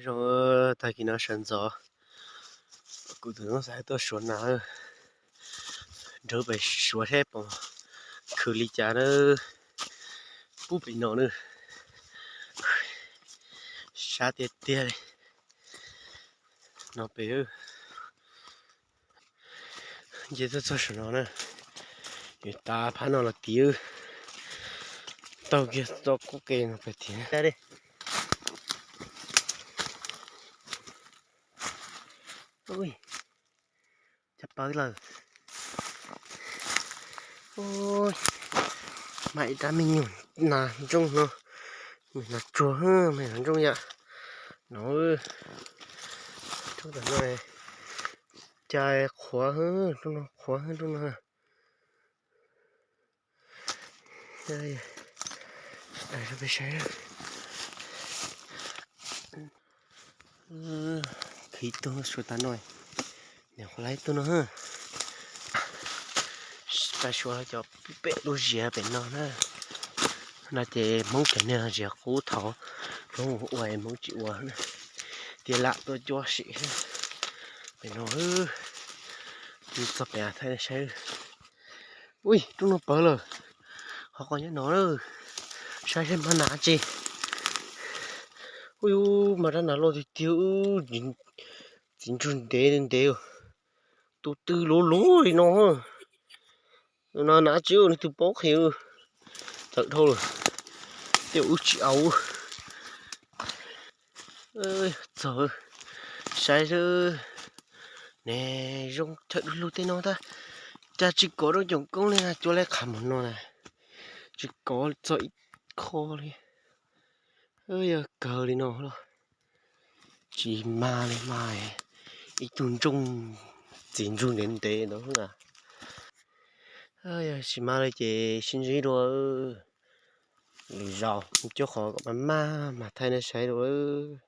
Zoo, tag kis no sawv ntxov kuv tus noob xav tuaj suav nas, nrog pem suav saib puas khwv li cas na. Pub pem no na, sab tiag tiag li no pem. Nce tuaj txog saum no na, yuav tas phab no los tid, taug kiag txoj qub ke no pem tid. Cas pawv lawm. Mas ib rab me nyuam nas ntsooj no, me nas tsuag, me nas ntsooj yam no. Roob tom no cas qhuav, roob no qhuav, roob no. Peb saib, khiv tuag suav tas no, niam qhuav laib tuag no. Pab suav cov pem lub ziav pem no na. No ces Hmoob cov niag ziav qub thaud, Hmoob ua ua Hmoob tsis ua, tias lam tuaj cuab sim pem no. Txog pem thaij saib. Ui, roob no pawv lawm, qhov qos nyob no, saib saib mas nas tsi. Ui, mas rab nas loj tiag tiag, txiv ntsug ntev ntev, tus tw luv luv li no. No nas tsi, nws tus paub qhia, txawm dhau lawm, tej wb tsis au. Txog, saib xwb ne, zoo chaw du lug tej no ntag. Cas tsis kov rau coom koob li na, cua laib qhav mom no na, tsis kov txog ib qho li. Yog kawg li no los tsis mag li mas, ib tug ntsooj txiv ntsug ntev ntev ntawd na. Yog tsis mag li ces sib ntsib dua lwm zaus, cuab qhov kom mag mag mas thaij nej saib dua lawm.